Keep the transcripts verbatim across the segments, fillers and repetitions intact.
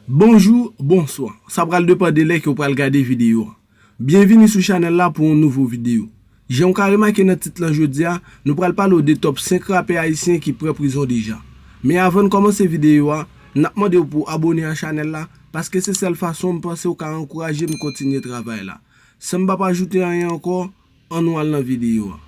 Bonjou, bonswa. Sa pral depann de lè ke w pral gade videyo a. Byenvini sou chanèl la pou yon nouvo videyo. Jan w ka remake nan tit lan jodi a, nou pral pale w de top senk rapè ayisyen ki pran prizon deja. Men avan n kòmanse videyo a, n ap mande w pou w abòne a chanèl la, paske se sèl fason m panse w ka ankouraje m kontinye travay la. San m p ap ajoute anyen ankò, ann nou al nan videyo a.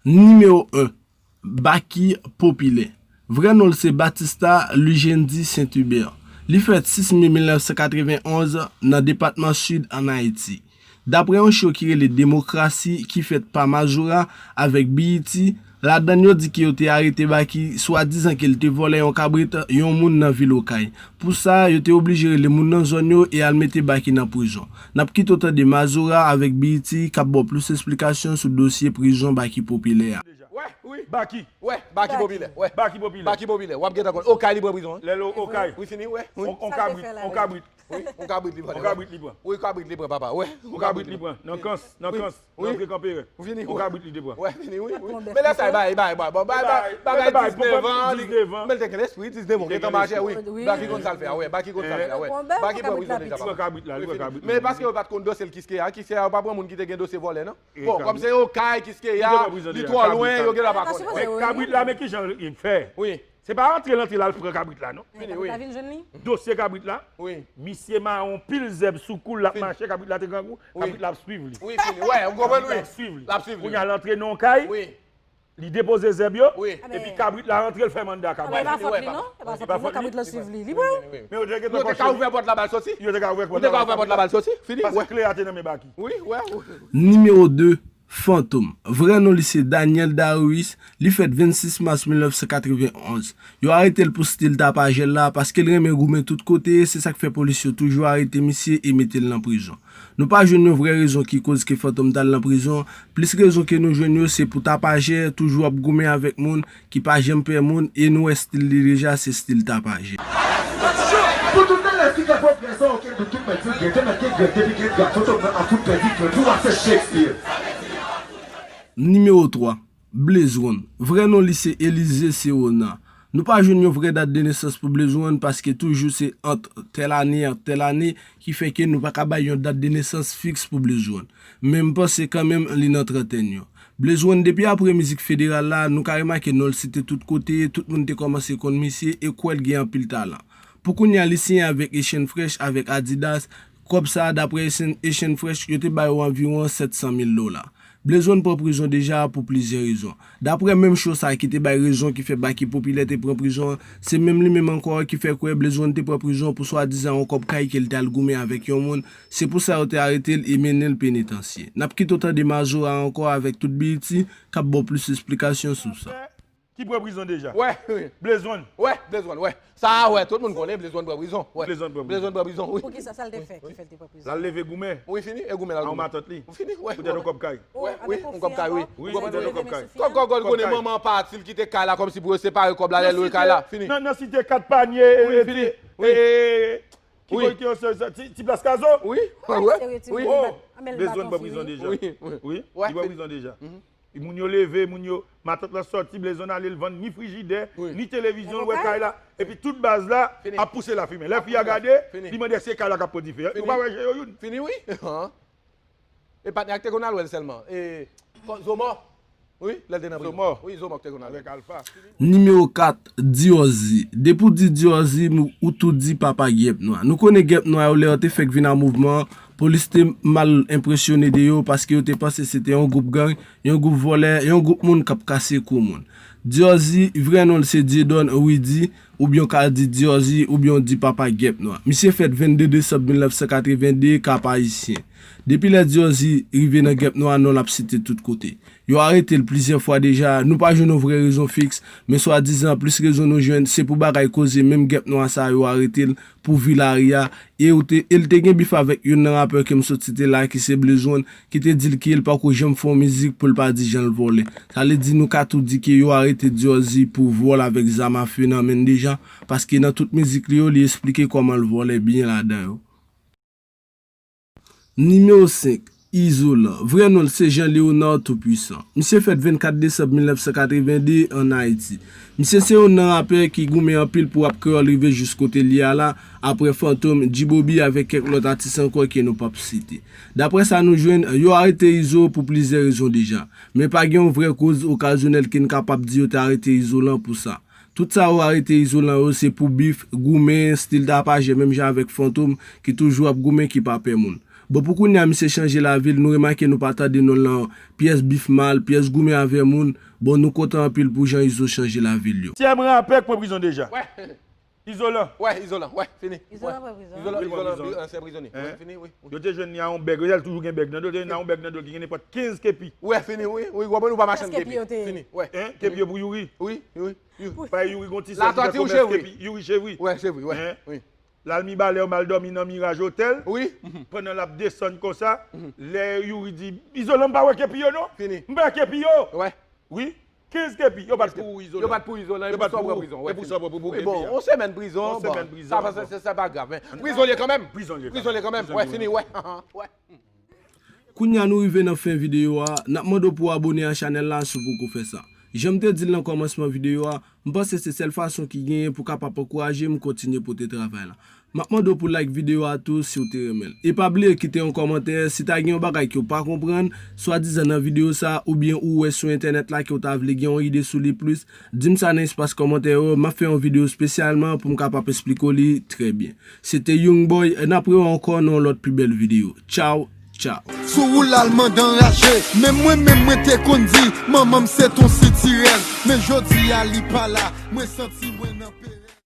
Nimewo en, Baky Popilè. Vrè non l se Batista Lujendi Saint Hubert. Li fèt sis me mil nèf san katreven onz nan depatman Sid ann Ayiti. Daprè yon show ki rele Demokrasi ki fèt pa Mazora avèk B E T, ladan yo di ke yo te arete Baky swadizan ke l te vòlè yon kabrit yon moun nan vil Okay. Pou sa, yo te oblije rele moun nan zòn yo e al mete Baky nan prizon. N ap kite w tande Mazora avèk B E T k ap ba w plis esplikasyon sou dosye prizon Baky Popilè a. Wè, wi. Baky. Wè, Baky Popilè. Wè. Baky Popilè. Baky Popilè. W ap gentan konn. Okay li pran prizon, wi. Lè l Okay. Wi, fini, wè. Wi. On, on kabrit, on kabrit. Wi, on kabrit li pran. On kabrit li pran. Wi, kabrit li pran, papa. Wè. On kabrit li pran. Nan Kans, nan Kans. Wi. Nan Antre Kanperè. Wi, fini. On kabrit li te pran. Wè, fini, wi, wi. Men lè sa, bay, bay, bay, bon, bay, bay, bagay diznèf an, li, men l te gen lespri, diznèf an, gentan majè, wi. Baky konn sa l fè a, wè. Baky konn sa l fè a, wè. Baky pran prizon deja, papa. Li pran kabrit la, li pran kabrit la. Men paske yo pa t konn dosye l Kiskeya, Kiskeya yo pa pran moun ki te gen dosye vòlè, non. Bon, kòm se Okay, Kiskeya, li twò lwen, yo gen dwa pa konnen. Men kabrit la, men kijan l fè? Wi. Se pa antre l antre l al pran kabrit la, non. Fini, wi. Kabrit la vin jwenn li. Dosye kabrit la. Wi. Misye mare yon pil zèb sou kou l, l ap mache, kabrit la te grangou, kabrit la ap swiv li. Wi, fini. Wè, ou konprann, wi. L ap swiv li. L ap swiv li. Kounye a l antre nan Okay. Wi. Li depoze zèb yo, epi kabrit la rantre, l fè manda kabrit la. E pa fòt li, non? E pa fòt li, non? Kabrit la swiv li. Li pran. Men yo te gentan kòche li. Yo te ka ouvè pòt la, ba l soti. Yo te ka ouvè pòt la, ba l soti. Yo te ka ouvè pòt la, ba l soti. Fini. Paske kle a te nan men Baky. Wi, wè. Nimewo de, Fantom. Vrè non li se Daniel Darius. Li fèt vennsis mas mil nèf san katreven onz. Yo arete l pou stil tapajè l la, paske l renmen goumen tout kote, se sa k fè polis yo toujou arete misye e mete l nan prizon. Nou pa jwenn yon vrè rezon ki koz ke Fantom t al nan prizon. Plis rezon ke nou jwenn yo se pou tapajè toujou ap goumen avèk moun ki pa janm pè moun e nou wè stil li deja se stil tapajè. Pou tout nèg ki gen bon prezan, okenn dout tout mèt di grete, mèt gen grete, pi grete, Fantom nan ap fout pèdi grete. Pou ap se Shakespeare. Nimewo twa, Blaze One. Vrè non li se Elysée Serona. Nou pa jwenn yon vrè dat de nesans pou Blaze One paske toujou se ant tèl ane ak tèl ane ki fè ke nou pa ka bay yon dat de nesans fiks pou Blaze One. Men m panse kanmenm li nan trantèn yo. Blaze One depi apre mizik federal la, nou ka remake non l site tout kote, tout moun te kòmanse konn misye e kwè l gen anpil talan. Pou kounye a li siyen avèk Asian Fresh avèk Adidas, kòb sa a daprè Asian, Asian Fresh yo te ba yo anviwon sèt san mil dola. Blaze One pran prizon deja pou plizyè rezon. Daprè menm show sa a ki te bay rezon ki fè Baky Popilè te pran prizon, se menm li menm ankò ki fè kwè Blaze One te pran prizon pou swadizan yon kòb kay ke l te al goumen avèk yon moun. Se pou sa yo te arete l e mennen l penitansye. N ap kite w tande Mazora ankò avèk tout B E T k ap ba w plis esplikasyon sou sa. Ki pran prizon deja? Wè, wi. Blaze One. Wè, Blaze One, wè. Sa a, wè, tout moun konnen Blaze One pran prizon. Wè. Blaze One pran prizon. Blaze One pran prizon, wi. Poukisa, sa l te fè ki fè l te pran prizon? L al leve goumen. Wi, fini, e goumen l al goumen. An matant li. Fini, wè. Poutèt yon kòb kay. Wè, wi, yon kòb kay, wi. Wi, poutèt yon kòb kay. Kòb, kòb, kòb, konnen manman pati l kite kay la, kòmsi pou yo separe kòb la, lè l lwe kay la. Fini. Nan, nan site kat panye, wi, fini. Wi. Ki kote yo se, se, ti, ti plas Kazo? Wi, wè. Wi. Oh, Blaze One pran prizon deja. Wi, wi. Wi, li pran prizon deja. Moun yo leve, moun yo, matant lan sòti, Blaze One ale, l vann ni frijidè, ni televizyon, l wè kay la. Epi tout baz la ap pouse lafimen. Lè fi a gade, li mande èske kay la k ap pran dife. Ou pa wè je yo youn. Fini, wi. E patnè a k te konn al wè l sèlman. E, Zomò. Wi, lè l te nan prizon. Zomò. Wi, Zomò k te konn al wè l. Avèk Alpha. Nimewo kat, Diorzi. Depi w di Diorzi, ou tou di papa Gèp Nwa. Nou konnen Gèp Nwa yo lè yo te fèk vin a mouvman an, polis te mal enpresyone de yo paske yo te panse se te yon gwoup gang, yon gwoup vòlè, yon gwoup moun k ap kase kou moun. Diorzi, vrè non l se Dieudonne Rudy, oubyen w ka di Diorzi, oubyen w di papa Gèp Nwa. Misye fèt vennde desanm mil nèf san katreven de, Kap Ayisyen. Depi lè Diorzi rive nan Gèp Nwa, non l ap site tout kote. Yo arete l plizyè fwa deja, nou pa jwenn yon vrè rezon fiks, men swadizan plis rezon nou jwenn, se pou bagay koze menm Gèp Nwa sa yo arete l pou vi lari a, e ou te, e l te gen bif avèk youn nan rapè ke m sot site la ki se Blaze One, ki te di l ke l pako janm fè yon mizik pou l pa di jan l vòlè. Sa vle di nou ka tou di ke yo arete Diorzi pou vòl avèk zam afe nan men l deja, paske nan tout mizik li yo, li esplike kòman l vòlè byen ladan yo. Nimewo senk, Izolan. Vrè non l se Jean Léonard Tout-Puissant. Misye fèt vennkat desanm mil nèf san katreven de ann Ayiti. Misye se youn nan rapè ki goumen anpil pou rap kreyòl rive jis kote l ye a la, aprè Fantom, G-Bobby avèk kèk lòt atis ankò ke nou p ap site. Daprè sa nou jwenn, yo arete Izo pou plizyè rezon deja. Men pa gen yon vrè koz okazyonèl ke n kapab di yo te arete Izolan pou sa. Tout sa yo arete Izolan yo se pou bif, goumen, stil tapajè menm jan avèk Fantom ki toujou ap goumen ki pa pè moun. Bon, pou kounye a misye chanje lavi l, nou remake nou pa tande non l nan pyès bif mal, pyès goumen avè moun. Bon, nou kontan anpil pou jan Izo chanje lavi l yo. Tyèm rapè k pran prizon deja. Wè. Izolan. Wè, Izolan. Wè, fini. Izolan pran prizon. Izolan, Izolan, ansyen prizonye. Wè, fini, wi. Yo te jwenn li a yon bèg, yo te toujou gen bèg nan do l, te jwenn a yon bèg nan do l ki gen nenpòt kenz kepi. Wè, fini, wi. Wi, w konprann ou pa mache nan kepi. Fini, wè. Hein? Kepi yo pou Youri. Wi, wi. Bay Youri gon ti sèl ki fè komès kepi. Youri chevri. Wè, chevri, wè. Hein? Wi. L al Mibalè, yo mal dòmi nan Miraj Otèl. Wi. Pandan l ap desann konsa, lè Youri di, Izolan, m pa wè kepi yo non. Fini. M pa wè kepi yo. Wè. Wi. Kenz kepi, yo bat pou Izolan. Yo bat pou Izolan, e pou sa w pran prizon. Wè, fini. Bon, yon semèn prizon, bon, sa pa, sa, sa pa grav, men prizon l ye kanmenm. Prizon l ye kanmenm. Wè, fini, wè. Wè. Kounye a nou rive nan fen videyo a, n ap mande w pou w abone a chanèl la si w poko fè sa. Jan m te di l nan kòmansman videyo a, m panse se sèl fason ki genyen pou w kapab ankouraje m kontinye pote travay la. M ap mande w pou like videyo a tou si w te renmen l. E pa bliye kite yon kòmantè si ta gen yon bagay ke w pa konprann, swadizan nan videyo sa a, oubyen ou wè sou entènèt la ke w ta vle gen yon ide sou li plis, di m sa nan espas kòmantè yo, m ap fè yon videyo espesyalman pou m kapab esplike w li trè byen. Se te Young Boy, n ap rewè ankò nan yon lòt pi bèl videyo. Tchaw, tchaw. Sou ou lalmann anraje, men mwen menm mwen te konn di, manman m se t on sitirèl, men jodi a li pa la, mwen santi mwen nan pere.